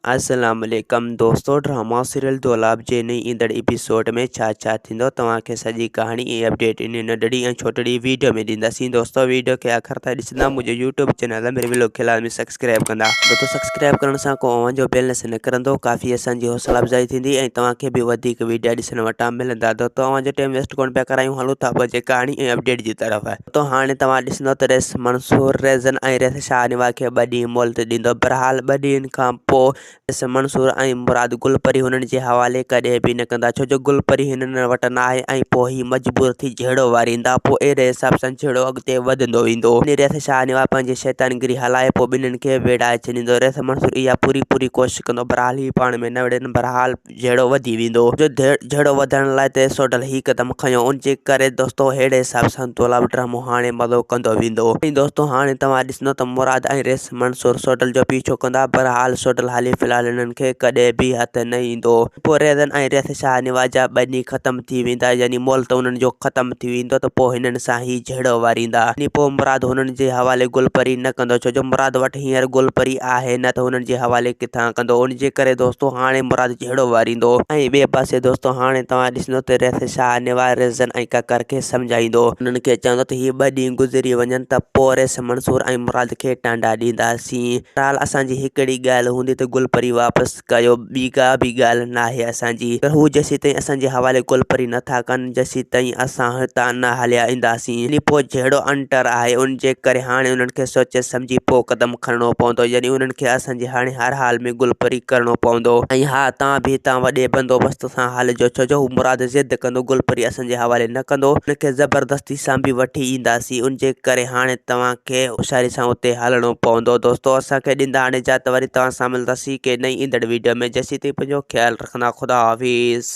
السلام عليڪم دوستو ڊراما سيريل دولاب جي نئين ايندڙ ايپيسوڊ ۾ ڇا ڇا ٿيندو توهان کي سڄي ڪهاڻي ۽ اپڊيٽ ان ننڍڙي ۽ ڇوٽڙي ويڊيو ۾ ڏينداسين دوستو ويڊيو کي آخر تائين ڏسندا منهنجو يوٽيوب چينل ميري ولاگ کي لازمي سبسڪرائب ڪندا دوستو سبسڪرائب ڪرڻ سان ڪو اوهان جو بيلنس نه ڪرندو ڪافي اسان جي حوصلا افزائي ٿيندي ۽ توهان کي به وڌيڪ ويڊيا ڏسڻ وٽان ملندا دوستو اوهان جو ٽائيم ويسٽ ڪون پيا ڪرايون هلون ٿا پنهنجي ڪهاڻي ۽ اپڊيٽ جي طرف. ته هاڻي توهان ڏسندو ته رئيس منصور ريزن ۽ رئيس شاهنواز کي ٻه ڏينهن مهلت ڏيندو. بهرحال ٻه ڏينهن کان پوء رئيس منصور ۽ مراد گل پري هنن جي حوالي ڪڏهن به نه ڪندا ڇو جو گل پري هنن وٽ ناهي ۽ پوء هي مجبور ٿي جهيڙو واريندا پوء اهڙي حساب سان جهيڙو اڳتي وڌندو ويندو. يعني رئيس شاهنواز پنهنجي شيطانگري هلائي پوء ٻنهين کي ويڙهائي ڇڏيندو. رئيس منصور اها پوري پوري ڪوشش ڪندو بهرحال هي پاڻ ۾ نه وڙهن بهرحال جهيڙو وڌي ويندو جو جهيڙو وڌڻ لاء تي سوڍل هي قدم کنيو ان جي ڪري دوستو ههڙي حساب سان دولاب ڊرامو هاڻي مزو ڪندو ويندو ۽ دوستو هاڻي توهان ڏسندو ته مراد ۽ ريس منصور سوڍل جو پيڇو ڪندا بهرحال سوڍل حالي في الحال هنن کي ڪڏهن به هٿ نه ايندو پوء ريزن ۽ ريس شاهه نواز جا ٻه ڏينهن ختم ٿي ويندا يعني مهلت انهن جو ختم ٿي ويندو ته پوء هنن سان هي جهيڙو واريندا يعني پوء مراد هنن جي حوالي گل پري نه ڪندو ڇو جو مراد وٽ هينئر گل پري آهي نه ته هنن جي حوالي ڪٿان ڪندو ان جي ڪري دوستو هاڻي مراد جهيڙو واريندو ۽ ٻئي پاسي دوستو هاڻي توهان ڏسندو ته ريس شاهه نواز ريزن ۽ ڪڪر کي سمجهائيندو انهن کي چوندو ته هي ٻه ڏينهن گذري وڃن ته پوء ريس منصور ۽ مراد کي ٽانڊا ڏينداسين بهرحال اسان جي هڪڙي ڳالهه هوندي ته گل پري واپس ڪيو ٻي ڪا به ڳالهه ناهي اسان جي پر هو جيسيتائين اسان جي حوالي گل پري نه ٿا ڪن جيسيتائين اسان هتان نه هليا اينداسين يعني پوء جهيڙو اڻٽر آهي ان جي ڪري هاڻي انهن کي سوچي سمجهي پوء قدم کڻڻو پوندو يعني انهن کي اسان جي هاڻي هر حال ۾ گل پري ڪرڻو پوندو ۽ ها توهان به هتان وڏي بندوبست سان هلجو ڇو جو هو مراد ضد ڪندو گل پري اسان جي حوالي نه ڪندو ان کي زبردستي سان به وٺي اينداسين ان جي ڪري هاڻي توهان کي هوشياري سان اتي هلڻو پوندو دوستو اسان کي ڏيندا هاڻي اجازت وري توهان سان ملنداسين ڪنهن نئين ايندڙ ويڊيو ۾ جيسين تائين پنهنجو خيال رکندا خدا حافظ.